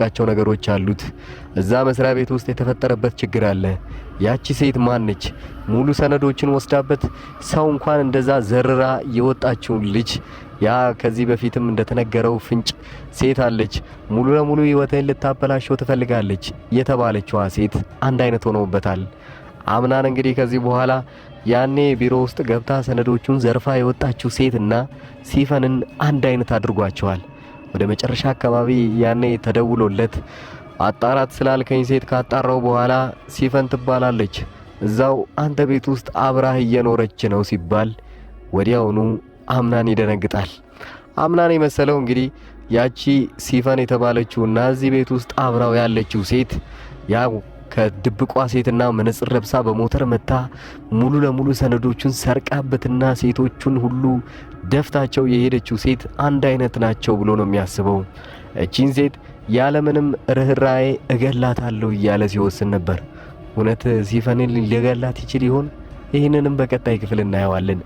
የሚደብቃቸው ነገሮች አሉት። እዛ መስሪያ ቤት ውስጥ የተፈጠረበት ችግር አለ። ያቺ ሴት ማነች? ሙሉ ሰነዶችን ወስዳበት ሰው እንኳን እንደዛ ዘርራ የወጣችውን ልጅ፣ ያ ከዚህ በፊትም እንደተነገረው ፍንጭ ሴት አለች፣ ሙሉ ለሙሉ ህይወትህን ልታበላሸው ትፈልጋለች የተባለችዋ ሴት አንድ አይነት ሆነውበታል። አምናን እንግዲህ ከዚህ በኋላ ያኔ ቢሮ ውስጥ ገብታ ሰነዶቹን ዘርፋ የወጣችው ሴትና ሲፈንን አንድ አይነት አድርጓቸዋል። ወደ መጨረሻ አካባቢ ያኔ ተደውሎለት አጣራት ስላልከኝ ሴት ካጣራው በኋላ ሲፈን ትባላለች፣ እዛው አንተ ቤት ውስጥ አብራህ እየኖረች ነው ሲባል ወዲያውኑ አምናን ይደነግጣል። አምናን የመሰለው እንግዲህ ያቺ ሲፈን የተባለችውና እዚህ ቤት ውስጥ አብራው ያለችው ሴት፣ ያው ከድብቋ ሴትና መነጽር ለብሳ በሞተር መታ ሙሉ ለሙሉ ሰነዶቹን ሰርቃበትና ሴቶቹን ሁሉ ደፍታቸው የሄደችው ሴት አንድ አይነት ናቸው ብሎ ነው የሚያስበው። እቺን ሴት ያለምንም ርኅራዬ እገላታለሁ እያለ ሲወስን ነበር። እውነት ሲፈንን ሊገላት ይችል ይሆን? ይህንንም በቀጣይ ክፍል እናየዋለን።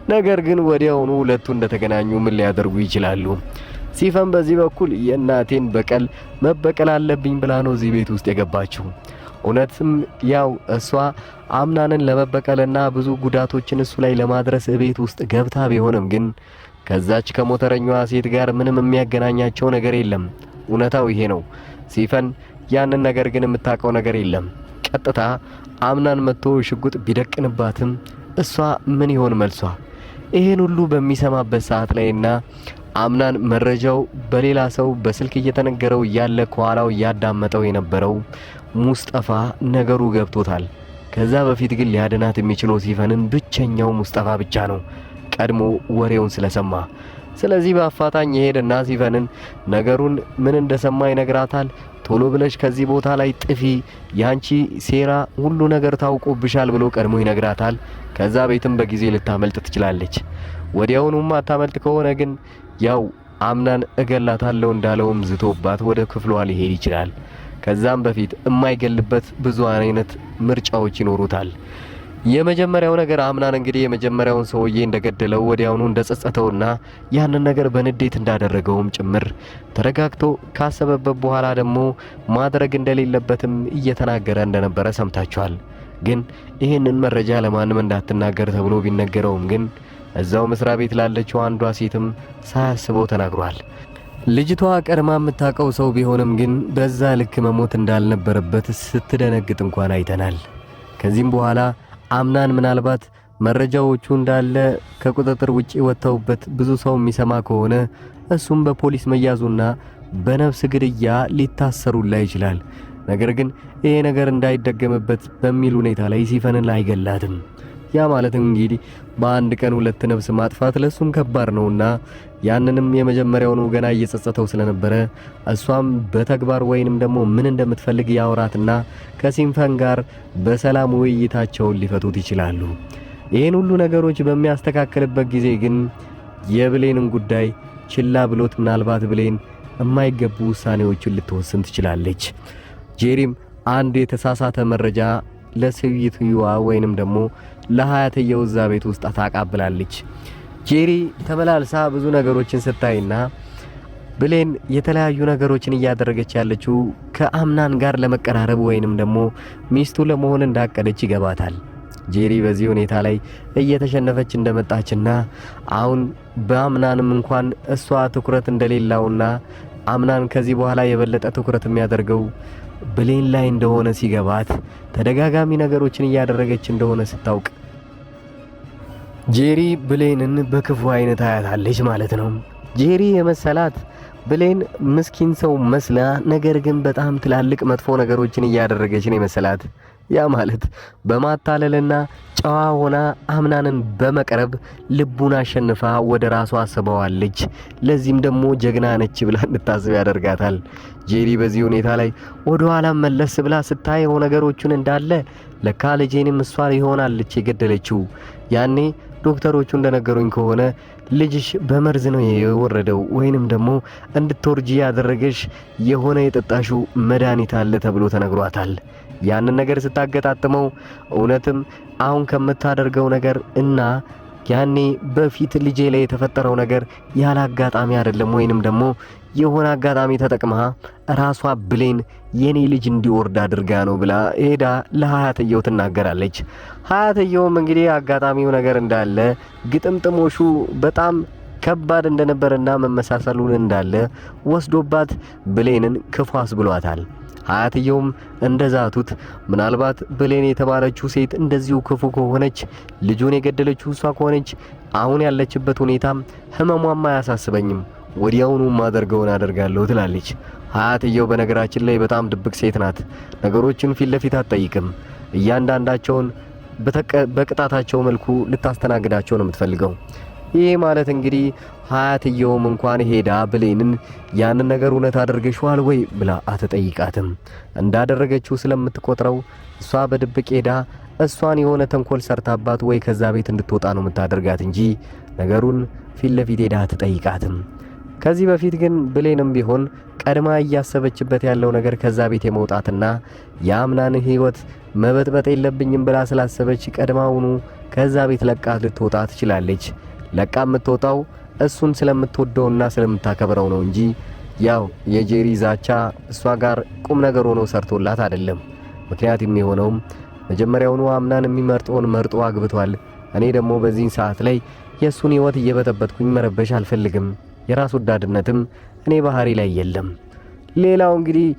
ነገር ግን ወዲያውኑ ሁለቱ እንደተገናኙ ምን ሊያደርጉ ይችላሉ? ሲፈን በዚህ በኩል የእናቴን በቀል መበቀል አለብኝ ብላ ነው እዚህ ቤት ውስጥ የገባችው። እውነትም ያው እሷ አምናንን ለመበቀልና ብዙ ጉዳቶችን እሱ ላይ ለማድረስ ቤት ውስጥ ገብታ ቢሆንም ግን ከዛች ከሞተረኛዋ ሴት ጋር ምንም የሚያገናኛቸው ነገር የለም። እውነታው ይሄ ነው። ሲፈን ያንን ነገር ግን የምታውቀው ነገር የለም። ቀጥታ አምናን መጥቶ ሽጉጥ ቢደቅንባትም እሷ ምን ይሆን መልሷ? ይሄን ሁሉ በሚሰማበት ሰዓት ላይና አምናን መረጃው በሌላ ሰው በስልክ እየተነገረው እያለ ከኋላው እያዳመጠው የነበረው ሙስጠፋ ነገሩ ገብቶታል። ከዛ በፊት ግን ሊያድናት የሚችለው ሲፈንን ብቸኛው ሙስጠፋ ብቻ ነው፣ ቀድሞ ወሬውን ስለሰማ። ስለዚህ በአፋጣኝ የሄደና ሲፈንን ነገሩን ምን እንደሰማ ይነግራታል። ቶሎ ብለሽ ከዚህ ቦታ ላይ ጥፊ፣ ያንቺ ሴራ ሁሉ ነገር ታውቆብሻል ብሎ ቀድሞ ይነግራታል። ከዛ ቤትም በጊዜ ልታመልጥ ትችላለች። ወዲያውኑም አታመልጥ ከሆነ ግን ያው አምናን እገላታለሁ እንዳለውም ዝቶባት ወደ ክፍሏ ሊሄድ ይችላል። ከዛም በፊት የማይገልበት ብዙ አይነት ምርጫዎች ይኖሩታል። የመጀመሪያው ነገር አምናን እንግዲህ የመጀመሪያውን ሰውዬ እንደገደለው ወዲያውኑ እንደጸጸተውና ያንን ነገር በንዴት እንዳደረገውም ጭምር ተረጋግቶ ካሰበበት በኋላ ደግሞ ማድረግ እንደሌለበትም እየተናገረ እንደነበረ ሰምታችኋል። ግን ይህንን መረጃ ለማንም እንዳትናገር ተብሎ ቢነገረውም ግን እዛው መስሪያ ቤት ላለችው አንዷ ሴትም ሳያስበው ተናግሯል። ልጅቷ ቀድማ የምታውቀው ሰው ቢሆንም ግን በዛ ልክ መሞት እንዳልነበረበት ስትደነግጥ እንኳን አይተናል። ከዚህም በኋላ አምናን ምናልባት መረጃዎቹ እንዳለ ከቁጥጥር ውጪ ወጥተውበት ብዙ ሰው የሚሰማ ከሆነ እሱም በፖሊስ መያዙና በነፍስ ግድያ ሊታሰሩላ ይችላል። ነገር ግን ይሄ ነገር እንዳይደገምበት በሚል ሁኔታ ላይ ሲፈንን አይገላትም። ያ ማለት እንግዲህ በአንድ ቀን ሁለት ነፍስ ማጥፋት ለሱም ከባድ ነውና ያንንም የመጀመሪያውን ገና እየጸጸተው ስለነበረ እሷም በተግባር ወይንም ደግሞ ምን እንደምትፈልግ ያወራትና ከሲንፈን ጋር በሰላም ውይይታቸውን ሊፈቱት ይችላሉ። ይህን ሁሉ ነገሮች በሚያስተካክልበት ጊዜ ግን የብሌንን ጉዳይ ችላ ብሎት ምናልባት ብሌን የማይገቡ ውሳኔዎችን ልትወስን ትችላለች። ጄሪም አንድ የተሳሳተ መረጃ ለሴትየዋ ወይንም ደግሞ ለሀያትየው እዛ ቤት ውስጥ ታቃብላለች። ጄሪ ተመላልሳ ብዙ ነገሮችን ስታይና ብሌን የተለያዩ ነገሮችን እያደረገች ያለችው ከአምናን ጋር ለመቀራረብ ወይንም ደግሞ ሚስቱ ለመሆን እንዳቀደች ይገባታል። ጄሪ በዚህ ሁኔታ ላይ እየተሸነፈች እንደመጣችና አሁን በአምናንም እንኳን እሷ ትኩረት እንደሌላውና አምናን ከዚህ በኋላ የበለጠ ትኩረት የሚያደርገው ብሌን ላይ እንደሆነ ሲገባት፣ ተደጋጋሚ ነገሮችን እያደረገች እንደሆነ ስታውቅ ጄሪ ብሌንን በክፉ አይነት አያታለች ማለት ነው። ጄሪ የመሰላት ብሌን ምስኪን ሰው መስላ ነገር ግን በጣም ትላልቅ መጥፎ ነገሮችን እያደረገች ነው የመሰላት። ያ ማለት በማታለልና ጨዋ ሆና አምናንን በመቅረብ ልቡን አሸንፋ ወደ ራሷ አስበዋለች። ለዚህም ደግሞ ጀግና ነች ብላ እንድታስብ ያደርጋታል። ጄሪ በዚህ ሁኔታ ላይ ወደ ኋላ መለስ ብላ ስታየው ነገሮቹን እንዳለ ለካ ልጄንም እሷ ይሆናለች የገደለችው፣ ያኔ ዶክተሮቹ እንደነገሩኝ ከሆነ ልጅሽ በመርዝ ነው የወረደው ወይንም ደግሞ እንድትወርጂ ያደረገሽ የሆነ የጠጣሽው መድኃኒት አለ ተብሎ ተነግሯታል። ያንን ነገር ስታገጣጥመው እውነትም አሁን ከምታደርገው ነገር እና ያኔ በፊት ልጄ ላይ የተፈጠረው ነገር ያለ አጋጣሚ አይደለም ወይንም ደግሞ የሆነ አጋጣሚ ተጠቅማ ራሷ ብሌን የኔ ልጅ እንዲወርድ አድርጋ ነው ብላ ሄዳ ለሀያትየው ትናገራለች። ሀያትየውም እንግዲህ አጋጣሚው ነገር እንዳለ ግጥምጥሞሹ በጣም ከባድ እንደነበረና መመሳሰሉን እንዳለ ወስዶባት ብሌንን ክፉ አስብሏታል። አያትየውም እንደዛቱት ምናልባት ብሌን የተባለችው ሴት እንደዚሁ ክፉ ከሆነች፣ ልጁን የገደለችው እሷ ከሆነች አሁን ያለችበት ሁኔታ ህመሟም አያሳስበኝም፣ ወዲያውኑ ማደርገውን አደርጋለሁ ትላለች። አያትየው በነገራችን ላይ በጣም ድብቅ ሴት ናት። ነገሮችን ፊት ለፊት አትጠይቅም። እያንዳንዳቸውን በቅጣታቸው መልኩ ልታስተናግዳቸው ነው የምትፈልገው። ይህ ማለት እንግዲህ ሀያትየውም እንኳን ሄዳ ብሌንን ያንን ነገር እውነት አድርገሽዋል ወይ ብላ አትጠይቃትም። እንዳደረገችው ስለምትቆጥረው እሷ በድብቅ ሄዳ እሷን የሆነ ተንኮል ሰርታባት ወይ ከዛ ቤት እንድትወጣ ነው የምታደርጋት እንጂ ነገሩን ፊት ለፊት ሄዳ አትጠይቃትም። ከዚህ በፊት ግን ብሌንም ቢሆን ቀድማ እያሰበችበት ያለው ነገር ከዛ ቤት የመውጣትና የአምናን ህይወት መበጥበጥ የለብኝም ብላ ስላሰበች ቀድማውኑ ከዛ ቤት ለቃ ልትወጣ ትችላለች። ለቃ የምትወጣው እሱን ስለምትወደውና ስለምታከብረው ነው እንጂ ያው የጄሪ ዛቻ እሷ ጋር ቁም ነገር ሆኖ ሰርቶላት አይደለም። ምክንያት የሚሆነውም መጀመሪያውኑ አምናን የሚመርጠውን መርጦ አግብቷል። እኔ ደግሞ በዚህን ሰዓት ላይ የእሱን ህይወት እየበጠበጥኩኝ መረበሽ አልፈልግም። የራስ ወዳድነትም እኔ ባህሪ ላይ የለም። ሌላው እንግዲህ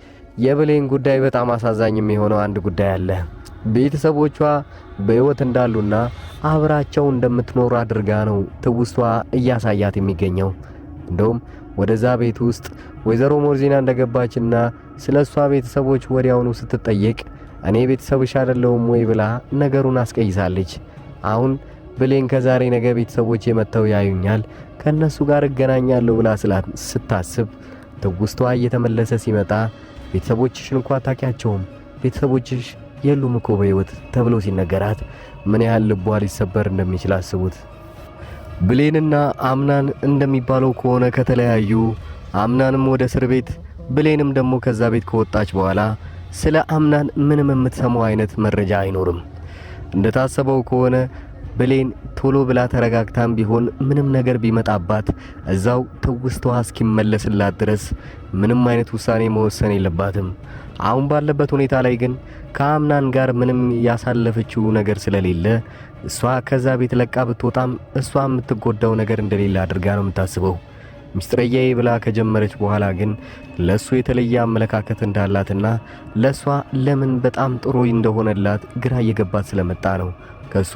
የብሌን ጉዳይ በጣም አሳዛኝ የሚሆነው አንድ ጉዳይ አለ። ቤተሰቦቿ በህይወት እንዳሉና አብራቸው እንደምትኖር አድርጋ ነው ትውስቷ እያሳያት የሚገኘው። እንደውም ወደዛ ቤት ውስጥ ወይዘሮ ሞርዚና እንደገባችና ስለ እሷ ቤተሰቦች ወዲያውኑ ስትጠየቅ እኔ ቤተሰብሽ አይደለሁም ወይ ብላ ነገሩን አስቀይሳለች። አሁን ብሌን ከዛሬ ነገ ቤተሰቦች መጥተው ያዩኛል፣ ከነሱ ጋር እገናኛለሁ ብላ ስታስብ ትውስቷ እየተመለሰ ሲመጣ ቤተሰቦችሽን እንኳ አታውቂያቸውም፣ ቤተሰቦችሽ የሉም እኮ በህይወት ተብሎ ሲነገራት ምን ያህል ልቧ ሊሰበር እንደሚችል አስቡት። ብሌንና አምናን እንደሚባለው ከሆነ ከተለያዩ አምናንም ወደ እስር ቤት ብሌንም ደግሞ ከዛ ቤት ከወጣች በኋላ ስለ አምናን ምንም የምትሰማው አይነት መረጃ አይኖርም። እንደታሰበው ከሆነ ብሌን ቶሎ ብላ ተረጋግታም ቢሆን ምንም ነገር ቢመጣባት እዛው ትውስታዋ እስኪመለስላት ድረስ ምንም አይነት ውሳኔ መወሰን የለባትም። አሁን ባለበት ሁኔታ ላይ ግን ከአምናን ጋር ምንም ያሳለፈችው ነገር ስለሌለ እሷ ከዛ ቤት ለቃ ብትወጣም እሷ የምትጎዳው ነገር እንደሌለ አድርጋ ነው የምታስበው። ሚስጥረኛዬ ብላ ከጀመረች በኋላ ግን ለሱ የተለየ አመለካከት እንዳላትና ለሷ ለምን በጣም ጥሩ እንደሆነላት ግራ እየገባት ስለመጣ ነው ከሱ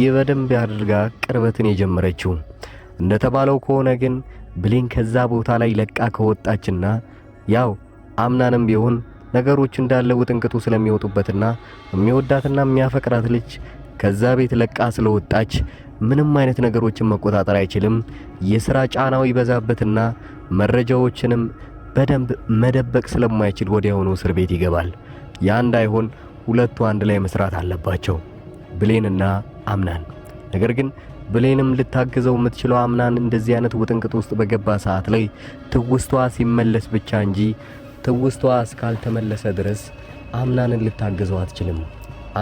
የበደንብ አድርጋ ቅርበትን የጀመረችው። እንደተባለው ከሆነ ግን ብሌን ከዛ ቦታ ላይ ለቃ ከወጣችና ያው አምናንም ቢሆን ነገሮች እንዳለ ውጥንቅጡ ስለሚወጡበትና የሚወዳትና የሚያፈቅራት ልጅ ከዛ ቤት ለቃ ስለወጣች ምንም አይነት ነገሮችን መቆጣጠር አይችልም። የሥራ ጫናው ይበዛበትና መረጃዎችንም በደንብ መደበቅ ስለማይችል ወዲያውኑ እስር ቤት ይገባል። ያ እንዳይሆን ሁለቱ አንድ ላይ መስራት አለባቸው፣ ብሌንና አምናን። ነገር ግን ብሌንም ልታግዘው የምትችለው አምናን እንደዚህ አይነት ውጥንቅጥ ውስጥ በገባ ሰዓት ላይ ትውስቷ ሲመለስ ብቻ እንጂ ትውስቷ እስካልተመለሰ ድረስ አምናንን ልታግዘው አትችልም።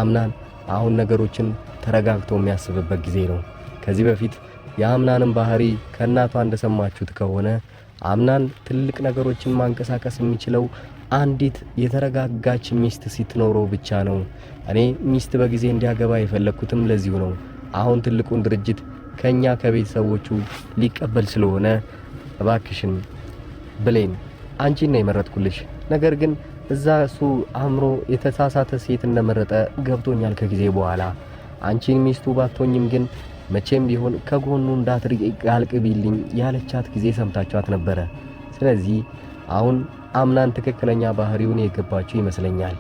አምናን አሁን ነገሮችን ተረጋግቶ የሚያስብበት ጊዜ ነው። ከዚህ በፊት የአምናንን ባህሪ ከእናቷ እንደሰማችሁት ከሆነ አምናን ትልቅ ነገሮችን ማንቀሳቀስ የሚችለው አንዲት የተረጋጋች ሚስት ስትኖረው ብቻ ነው። እኔ ሚስት በጊዜ እንዲያገባ የፈለግኩትም ለዚሁ ነው። አሁን ትልቁን ድርጅት ከኛ ከቤተሰቦቹ ሊቀበል ስለሆነ እባክሽን ብሌን አንቺን ነው የመረጥኩልሽ። ነገር ግን እዛ እሱ አእምሮ የተሳሳተ ሴት እንደመረጠ ገብቶኛል ከጊዜ በኋላ። አንቺን ሚስቱ ባትሆኝም ግን መቼም ቢሆን ከጎኑ እንዳትርቂ አልቅቢልኝ ያለቻት ጊዜ ሰምታችኋት ነበረ። ስለዚህ አሁን አምናን ትክክለኛ ባህሪውን የገባችው ይመስለኛል።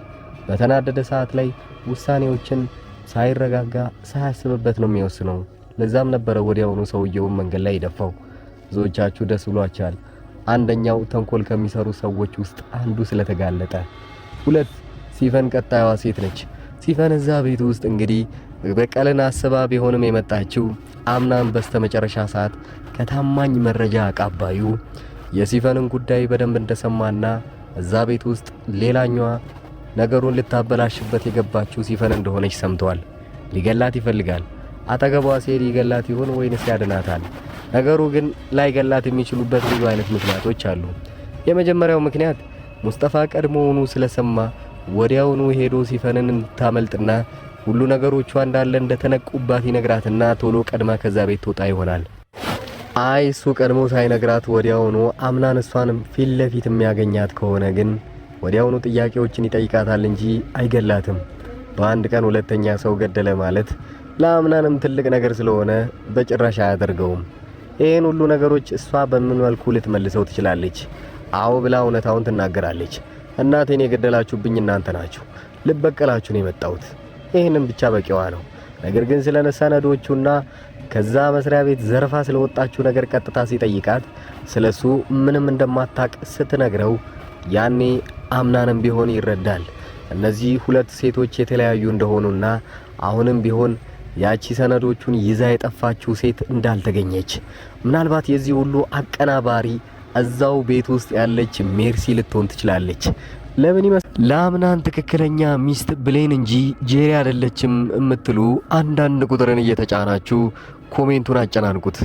በተናደደ ሰዓት ላይ ውሳኔዎችን ሳይረጋጋ ሳያስብበት ነው የሚወስነው። ለዛም ነበረ ወዲያውኑ ሰውየውን መንገድ ላይ የደፋው። ብዙዎቻችሁ ደስ ብሏችኋል። አንደኛው ተንኮል ከሚሰሩ ሰዎች ውስጥ አንዱ ስለተጋለጠ፣ ሁለት ሲፈን ቀጣዩዋ ሴት ነች። ሲፈን እዛ ቤት ውስጥ እንግዲህ በቀልን አስባ ቢሆንም የመጣችው አምናን በስተመጨረሻ ሰዓት ከታማኝ መረጃ አቃባዩ የሲፈንን ጉዳይ በደንብ እንደሰማና እዛ ቤት ውስጥ ሌላኛዋ ነገሩን ልታበላሽበት የገባችው ሲፈን እንደሆነች ሰምተዋል። ሊገላት ይፈልጋል። አጠገቧ ሲሄድ ይገላት ይሆን ወይንስ ያድናታል? ነገሩ ግን ላይገላት የሚችሉበት ብዙ አይነት ምክንያቶች አሉ። የመጀመሪያው ምክንያት ሙስጠፋ ቀድሞውኑ ስለሰማ ወዲያውኑ ሄዶ ሲፈንን እንድታመልጥና ሁሉ ነገሮቿ እንዳለ እንደተነቁባት ይነግራትና ቶሎ ቀድማ ከዛ ቤት ትወጣ ይሆናል። አይ እሱ ቀድሞ ሳይነግራት ወዲያውኑ አምናን እሷንም ፊት ለፊት የሚያገኛት ከሆነ ግን ወዲያውኑ ጥያቄዎችን ይጠይቃታል እንጂ አይገላትም። በአንድ ቀን ሁለተኛ ሰው ገደለ ማለት ለአምናንም ትልቅ ነገር ስለሆነ በጭራሽ አያደርገውም። ይህን ሁሉ ነገሮች እሷ በምን መልኩ ልትመልሰው ትችላለች? አዎ ብላ እውነታውን ትናገራለች። እናቴን የገደላችሁብኝ እናንተ ናችሁ፣ ልበቀላችሁ ነው የመጣሁት። ይህንም ብቻ በቂዋ ነው። ነገር ግን ስለ ሰነዶቹና ከዛ መስሪያ ቤት ዘርፋ ስለወጣችሁ ነገር ቀጥታ ሲጠይቃት ስለሱ ምንም እንደማታቅ ስትነግረው ያኔ አምናንም ቢሆን ይረዳል። እነዚህ ሁለት ሴቶች የተለያዩ እንደሆኑና አሁንም ቢሆን ያቺ ሰነዶቹን ይዛ የጠፋችው ሴት እንዳልተገኘች፣ ምናልባት የዚህ ሁሉ አቀናባሪ እዛው ቤት ውስጥ ያለች ሜርሲ ልትሆን ትችላለች። ለምን ይመስል ለአምናን ትክክለኛ ሚስት ብሌን እንጂ ጄሪ አይደለችም የምትሉ አንዳንድ ቁጥርን እየተጫናችሁ comment ኡን አጨናንቁት።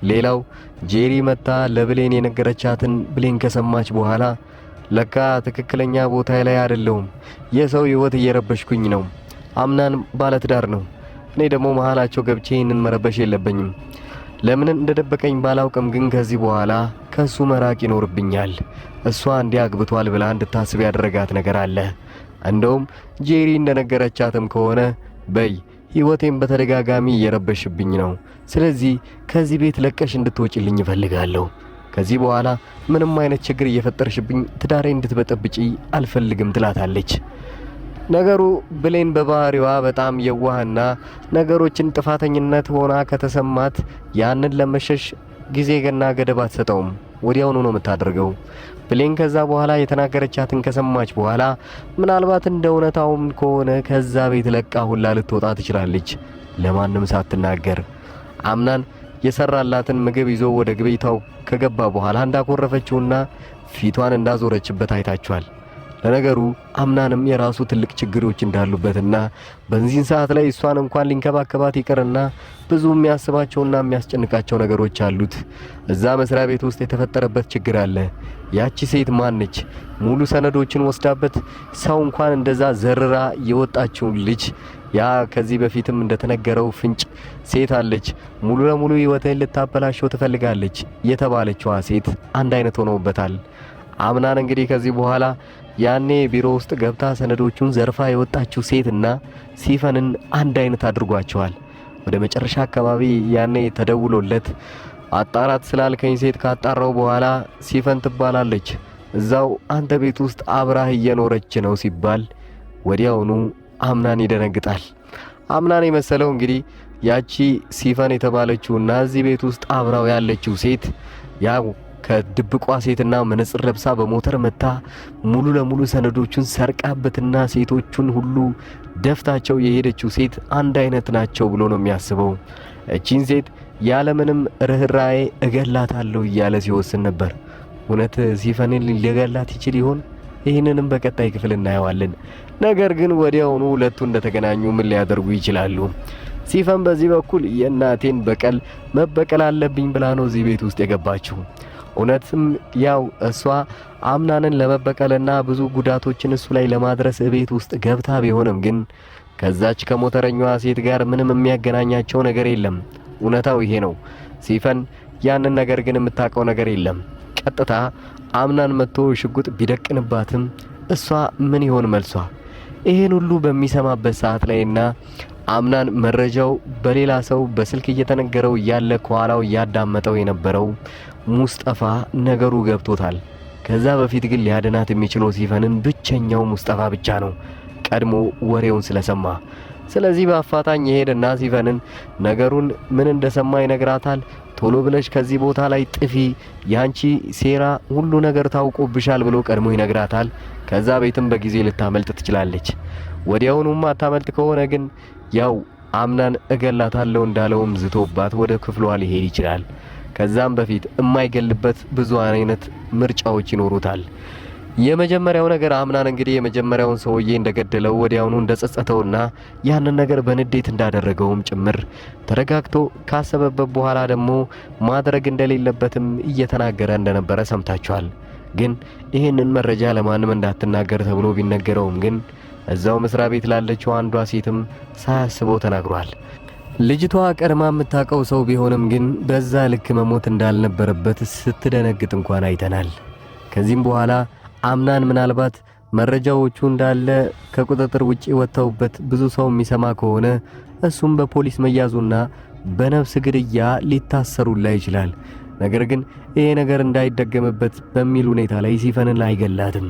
ሌላው ጄሪ መታ ለብሌን የነገረቻትን ብሌን ከሰማች በኋላ ለካ ትክክለኛ ቦታ ላይ አይደለሁም፣ የሰው ህይወት እየረበሽኩኝ ነው። አምናን ባለትዳር ነው፣ እኔ ደግሞ መሀላቸው ገብቼ ይህንን መረበሽ የለብኝም። ለምን እንደደበቀኝ ባላውቅም ግን ከዚህ በኋላ ከሱ መራቅ ይኖርብኛል። እሷ እንዲህ አግብቷል ብላ እንድታስብ ያደረጋት ነገር አለ። እንደውም ጄሪ እንደነገረቻትም ከሆነ በይ ህይወቴን በተደጋጋሚ እየረበሽብኝ ነው። ስለዚህ ከዚህ ቤት ለቀሽ እንድትወጪልኝ እፈልጋለሁ። ከዚህ በኋላ ምንም አይነት ችግር እየፈጠርሽብኝ ትዳሬ እንድትበጠብጪ አልፈልግም ትላታለች። ነገሩ ብሌን በባህሪዋ በጣም የዋህና ነገሮችን ጥፋተኝነት ሆና ከተሰማት ያንን ለመሸሽ ጊዜ ገና ገደብ አትሰጠውም። ወዲያውኑ ነው የምታደርገው። ብሌን ከዛ በኋላ የተናገረቻትን ከሰማች በኋላ ምናልባት እንደ እውነታውም ከሆነ ከዛ ቤት ለቃ ሁላ ልትወጣ ትችላለች፣ ለማንም ሳትናገር። አምናን የሰራላትን ምግብ ይዞ ወደ ግብይታው ከገባ በኋላ እንዳኮረፈችውና ፊቷን እንዳዞረችበት አይታችኋል። ለነገሩ አምናንም የራሱ ትልቅ ችግሮች እንዳሉበትና በዚህን ሰዓት ላይ እሷን እንኳን ሊንከባከባት ይቅርና ብዙ የሚያስባቸውና የሚያስጨንቃቸው ነገሮች አሉት። እዛ መስሪያ ቤት ውስጥ የተፈጠረበት ችግር አለ። ያቺ ሴት ማነች? ሙሉ ሰነዶችን ወስዳበት ሰው እንኳን እንደዛ ዘርራ የወጣችውን ልጅ፣ ያ ከዚህ በፊትም እንደተነገረው ፍንጭ ሴት አለች፣ ሙሉ ለሙሉ ህይወትን ልታበላሸው ትፈልጋለች የተባለችዋ ሴት አንድ አይነት ሆነውበታል። አምናን እንግዲህ ከዚህ በኋላ ያኔ ቢሮ ውስጥ ገብታ ሰነዶቹን ዘርፋ የወጣችው ሴትና ሲፈንን አንድ አይነት አድርጓቸዋል። ወደ መጨረሻ አካባቢ ያኔ ተደውሎለት አጣራት ስላልከኝ ሴት ካጣራው በኋላ ሲፈን ትባላለች፣ እዛው አንተ ቤት ውስጥ አብራህ እየኖረች ነው ሲባል ወዲያውኑ አምናን ይደነግጣል። አምናን የመሰለው እንግዲህ ያቺ ሲፈን የተባለችውና እዚህ ቤት ውስጥ አብራው ያለችው ሴት ያው ከድብቋ ሴትና መነጽር ለብሳ በሞተር መታ ሙሉ ለሙሉ ሰነዶቹን ሰርቃበትና ሴቶቹን ሁሉ ደፍታቸው የሄደችው ሴት አንድ አይነት ናቸው ብሎ ነው የሚያስበው። እቺን ሴት ያለምንም ርኅራዬ እገላታለሁ እያለ ሲወስን ነበር። እውነት ሲፈንን ሊገላት ይችል ይሆን? ይህንንም በቀጣይ ክፍል እናየዋለን። ነገር ግን ወዲያውኑ ሁለቱ እንደተገናኙ ምን ሊያደርጉ ይችላሉ? ሲፈን በዚህ በኩል የእናቴን በቀል መበቀል አለብኝ ብላ ነው እዚህ ቤት ውስጥ የገባችው። እውነትም ያው እሷ አምናንን ለመበቀልና ብዙ ጉዳቶችን እሱ ላይ ለማድረስ እቤት ውስጥ ገብታ ቢሆንም ግን ከዛች ከሞተረኛዋ ሴት ጋር ምንም የሚያገናኛቸው ነገር የለም። እውነታው ይሄ ነው። ሲፈን ያንን ነገር ግን የምታውቀው ነገር የለም። ቀጥታ አምናን መጥቶ ሽጉጥ ቢደቅንባትም እሷ ምን ይሆን መልሷ? ይሄን ሁሉ በሚሰማበት ሰዓት ላይና አምናን መረጃው በሌላ ሰው በስልክ እየተነገረው እያለ ከኋላው እያዳመጠው የነበረው ሙስጠፋ ነገሩ ገብቶታል። ከዛ በፊት ግን ሊያድናት የሚችለው ሲፈንን ብቸኛው ሙስጠፋ ብቻ ነው፣ ቀድሞ ወሬውን ስለሰማ። ስለዚህ በአፋጣኝ ይሄድና ሲፈንን ነገሩን ምን እንደሰማ ይነግራታል። ቶሎ ብለሽ ከዚህ ቦታ ላይ ጥፊ፣ ያንቺ ሴራ ሁሉ ነገር ታውቆብሻል ብሎ ቀድሞ ይነግራታል። ከዛ ቤትም በጊዜ ልታመልጥ ትችላለች። ወዲያውኑም አታመልጥ ከሆነ ግን ያው አምናን እገላታለሁ እንዳለውም ዝቶባት ወደ ክፍሏ ሊሄድ ይችላል። ከዛም በፊት የማይገልበት ብዙ አይነት ምርጫዎች ይኖሩታል። የመጀመሪያው ነገር አምናን እንግዲህ የመጀመሪያውን ሰውዬ እንደገደለው ወዲያውኑ እንደጸጸተውና ያንን ነገር በንዴት እንዳደረገውም ጭምር ተረጋግቶ ካሰበበት በኋላ ደግሞ ማድረግ እንደሌለበትም እየተናገረ እንደነበረ ሰምታችኋል። ግን ይህንን መረጃ ለማንም እንዳትናገር ተብሎ ቢነገረውም ግን እዛው መስሪያ ቤት ላለችው አንዷ ሴትም ሳያስበው ተናግሯል። ልጅቷ ቀድማ የምታውቀው ሰው ቢሆንም ግን በዛ ልክ መሞት እንዳልነበረበት ስትደነግጥ እንኳን አይተናል። ከዚህም በኋላ አምናን ምናልባት መረጃዎቹ እንዳለ ከቁጥጥር ውጪ ወጥተውበት ብዙ ሰው የሚሰማ ከሆነ እሱም በፖሊስ መያዙና በነፍስ ግድያ ሊታሰሩላ ይችላል። ነገር ግን ይሄ ነገር እንዳይደገምበት በሚል ሁኔታ ላይ ሲፈንን አይገላትም።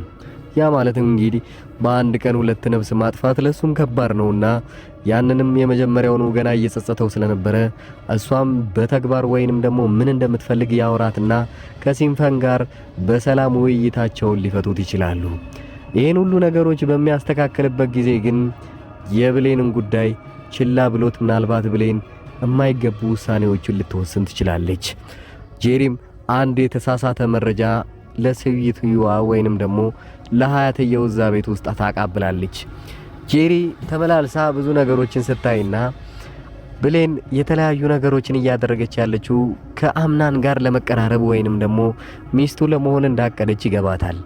ያ ማለት እንግዲህ በአንድ ቀን ሁለት ነፍስ ማጥፋት ለሱም ከባድ ነውና ያንንም የመጀመሪያውን ገና እየጸጸተው ስለነበረ እሷም በተግባር ወይንም ደግሞ ምን እንደምትፈልግ ያወራትና ከሲንፈን ጋር በሰላም ውይይታቸውን ሊፈቱት ይችላሉ። ይህን ሁሉ ነገሮች በሚያስተካክልበት ጊዜ ግን የብሌንን ጉዳይ ችላ ብሎት ምናልባት ብሌን የማይገቡ ውሳኔዎችን ልትወስን ትችላለች። ጄሪም አንድ የተሳሳተ መረጃ ለሴትዮዋ ወይንም ደግሞ ለሀያትየው እዛ ቤት ውስጥ ታቃብላለች። ጄሪ ተመላልሳ ብዙ ነገሮችን ስታይና ብሌን የተለያዩ ነገሮችን እያደረገች ያለችው ከአምናን ጋር ለመቀራረብ ወይንም ደግሞ ሚስቱ ለመሆን እንዳቀደች ይገባታል።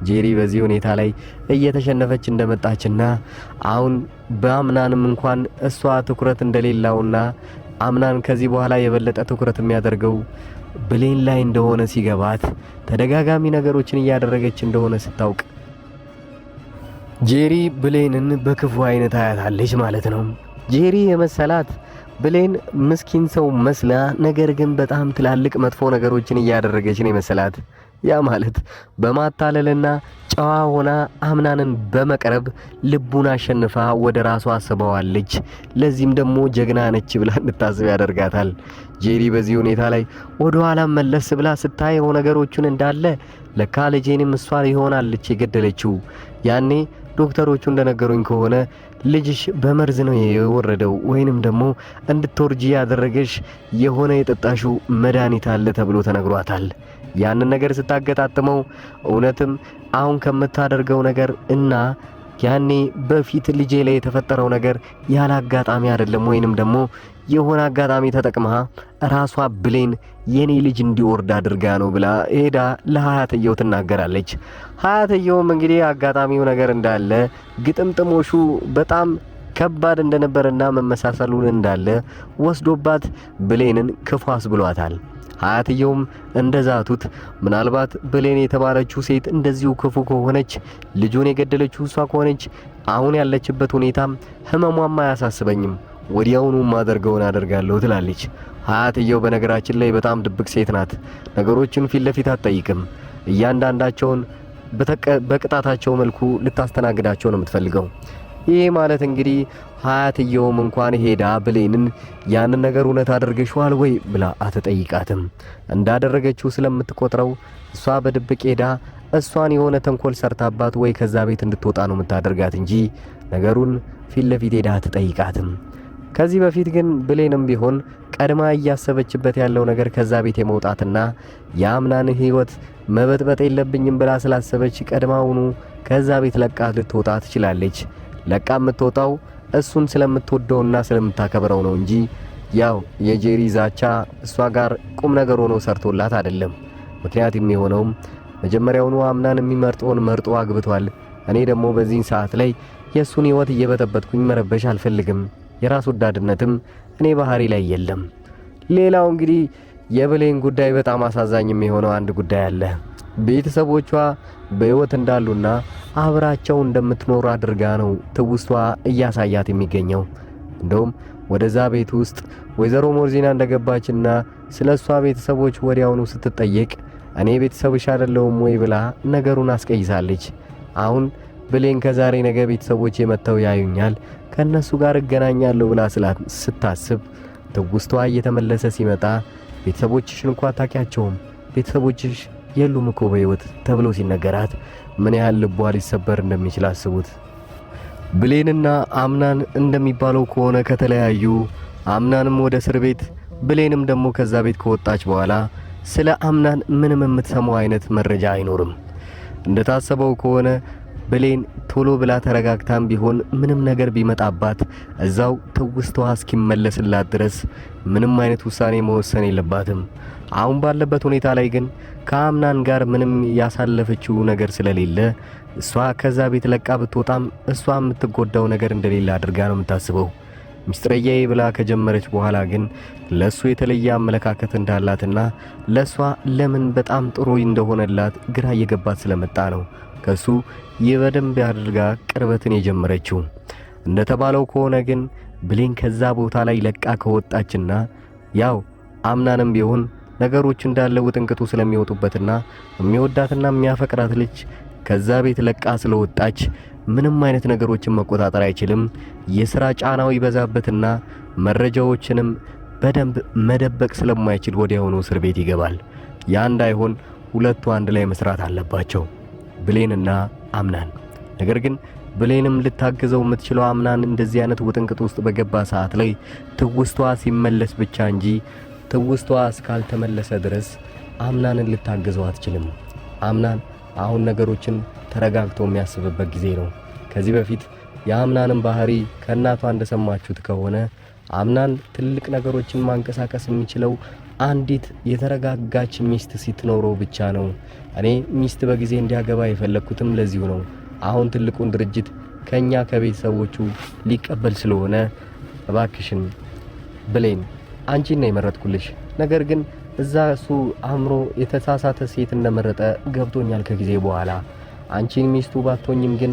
ጄሪ በዚህ ሁኔታ ላይ እየተሸነፈች እንደመጣችና አሁን በአምናንም እንኳን እሷ ትኩረት እንደሌላውና አምናን ከዚህ በኋላ የበለጠ ትኩረት የሚያደርገው ብሌን ላይ እንደሆነ ሲገባት ተደጋጋሚ ነገሮችን እያደረገች እንደሆነ ስታውቅ ጄሪ ብሌንን በክፉ አይነት አያታለች ማለት ነው። ጄሪ የመሰላት ብሌን ምስኪን ሰው መስላ፣ ነገር ግን በጣም ትላልቅ መጥፎ ነገሮችን እያደረገች ነው የመሰላት። ያ ማለት በማታለልና ጨዋ ሆና አምናንን በመቅረብ ልቡን አሸንፋ ወደ ራሷ አስበዋለች። ለዚህም ደግሞ ጀግና ነች ብላ እንድታስብ ያደርጋታል። ጄሪ በዚህ ሁኔታ ላይ ወደ ኋላ መለስ ብላ ስታየው ነገሮቹን እንዳለ ለካ ልጄንም እሷ ይሆናለች የገደለችው። ያኔ ዶክተሮቹ እንደነገሩኝ ከሆነ ልጅሽ በመርዝ ነው የወረደው ወይንም ደግሞ እንድትወርጂ ያደረገሽ የሆነ የጠጣሽው መድኃኒት አለ ተብሎ ተነግሯታል። ያንን ነገር ስታገጣጥመው እውነትም አሁን ከምታደርገው ነገር እና ያኔ በፊት ልጄ ላይ የተፈጠረው ነገር ያለ አጋጣሚ አይደለም፣ ወይንም ደግሞ የሆነ አጋጣሚ ተጠቅማ ራሷ ብሌን የኔ ልጅ እንዲወርድ አድርጋ ነው ብላ ሄዳ ለሀያትየው ትናገራለች። ሀያትየውም እንግዲህ አጋጣሚው ነገር እንዳለ ግጥምጥሞሹ በጣም ከባድ እንደነበረና መመሳሰሉን እንዳለ ወስዶባት ብሌንን ክፉ አስብሏታል። አያትየውም እንደዛቱት ምናልባት ብሌን የተባለችው ሴት እንደዚሁ ክፉ ከሆነች ልጁን የገደለችው እሷ ከሆነች አሁን ያለችበት ሁኔታም ህመሟም አያሳስበኝም፣ ወዲያውኑ ማደርገውን አደርጋለሁ ትላለች። አያትየው በነገራችን ላይ በጣም ድብቅ ሴት ናት። ነገሮችን ፊት ለፊት አትጠይቅም። እያንዳንዳቸውን በቅጣታቸው መልኩ ልታስተናግዳቸው ነው የምትፈልገው። ይህ ማለት እንግዲህ ሀያትየውም እንኳን ሄዳ ብሌንን ያንን ነገር እውነት አድርገሽዋል ወይ ብላ አትጠይቃትም። እንዳደረገችው ስለምትቆጥረው እሷ በድብቅ ሄዳ እሷን የሆነ ተንኮል ሰርታባት ወይ ከዛ ቤት እንድትወጣ ነው የምታደርጋት እንጂ ነገሩን ፊት ለፊት ሄዳ አትጠይቃትም። ከዚህ በፊት ግን ብሌንም ቢሆን ቀድማ እያሰበችበት ያለው ነገር ከዛ ቤት የመውጣትና የአምናን ሕይወት መበጥበጥ የለብኝም ብላ ስላሰበች ቀድማውኑ ከዛ ቤት ለቃ ልትወጣ ትችላለች። ለቃ የምትወጣው እሱን ስለምትወደውና ስለምታከብረው ነው እንጂ ያው የጄሪ ዛቻ እሷ ጋር ቁም ነገር ሆኖ ሰርቶላት አይደለም። ምክንያት የሚሆነውም መጀመሪያውኑ አምናን የሚመርጠውን መርጦ አግብቷል። እኔ ደግሞ በዚህን ሰዓት ላይ የእሱን ሕይወት እየበጠበጥኩኝ መረበሽ አልፈልግም። የራስ ወዳድነትም እኔ ባህሪ ላይ የለም። ሌላው እንግዲህ የብሌን ጉዳይ በጣም አሳዛኝ የሚሆነው አንድ ጉዳይ አለ። ቤተሰቦቿ በሕይወት እንዳሉና አብራቸው እንደምትኖር አድርጋ ነው ትውስቷ እያሳያት የሚገኘው። እንደውም ወደዛ ቤት ውስጥ ወይዘሮ ሞርዚና እንደገባችና ስለ እሷ ቤተሰቦች ወዲያውኑ ስትጠየቅ እኔ ቤተሰብሽ አይደለሁም ወይ ብላ ነገሩን አስቀይሳለች። አሁን ብሌን ከዛሬ ነገ ቤተሰቦች መጥተው ያዩኛል፣ ከእነሱ ጋር እገናኛለሁ ብላ ስታስብ ትውስቷ እየተመለሰ ሲመጣ ቤተሰቦችሽን እንኳ አታውቂያቸውም፣ ቤተሰቦችሽ የሉም እኮ በሕይወት ተብሎ ሲነገራት ምን ያህል ልቧ ሊሰበር እንደሚችል አስቡት። ብሌንና አምናን እንደሚባለው ከሆነ ከተለያዩ አምናንም ወደ እስር ቤት ብሌንም ደግሞ ከዛ ቤት ከወጣች በኋላ ስለ አምናን ምንም የምትሰማው አይነት መረጃ አይኖርም። እንደታሰበው ከሆነ ብሌን ቶሎ ብላ ተረጋግታም ቢሆን ምንም ነገር ቢመጣባት እዛው ትውስታዋ እስኪመለስላት ድረስ ምንም አይነት ውሳኔ መወሰን የለባትም። አሁን ባለበት ሁኔታ ላይ ግን ከአምናን ጋር ምንም ያሳለፈችው ነገር ስለሌለ እሷ ከዛ ቤት ለቃ ብትወጣም እሷ የምትጎዳው ነገር እንደሌለ አድርጋ ነው የምታስበው። ሚስጥረኛዬ ብላ ከጀመረች በኋላ ግን ለሱ የተለየ አመለካከት እንዳላትና ለሷ ለምን በጣም ጥሩ እንደሆነላት ግራ እየገባት ስለመጣ ነው ከሱ የበደንብ አድርጋ ቅርበትን የጀመረችው። እንደተባለው ከሆነ ግን ብሌን ከዛ ቦታ ላይ ለቃ ከወጣችና ያው አምናንም ቢሆን ነገሮች እንዳለ ውጥንቅጡ ስለሚወጡበትና የሚወዳትና የሚያፈቅራት ልጅ ከዛ ቤት ለቃ ስለወጣች ምንም አይነት ነገሮችን መቆጣጠር አይችልም። የሥራ ጫናው ይበዛበትና መረጃዎችንም በደንብ መደበቅ ስለማይችል ወዲያውኑ እስር ቤት ይገባል። ያ እንዳይሆን ሁለቱ አንድ ላይ መስራት አለባቸው፣ ብሌንና አምናን። ነገር ግን ብሌንም ልታግዘው የምትችለው አምናን እንደዚህ አይነት ውጥንቅጥ ውስጥ በገባ ሰዓት ላይ ትውስቷ ሲመለስ ብቻ እንጂ ትውስቷ እስካልተመለሰ ድረስ አምናንን ልታግዘው አትችልም። አምናን አሁን ነገሮችን ተረጋግቶ የሚያስብበት ጊዜ ነው። ከዚህ በፊት የአምናንን ባህሪ ከእናቷ እንደሰማችሁት ከሆነ አምናን ትልቅ ነገሮችን ማንቀሳቀስ የሚችለው አንዲት የተረጋጋች ሚስት ስትኖረው ብቻ ነው። እኔ ሚስት በጊዜ እንዲያገባ የፈለግኩትም ለዚሁ ነው። አሁን ትልቁን ድርጅት ከኛ ከቤተሰቦቹ ሊቀበል ስለሆነ እባክሽን ብሌን አንቺን ነው የመረጥኩልሽ። ነገር ግን እዛ እሱ አእምሮ የተሳሳተ ሴት እንደመረጠ ገብቶኛል ከጊዜ በኋላ። አንቺን ሚስቱ ባትሆኝም ግን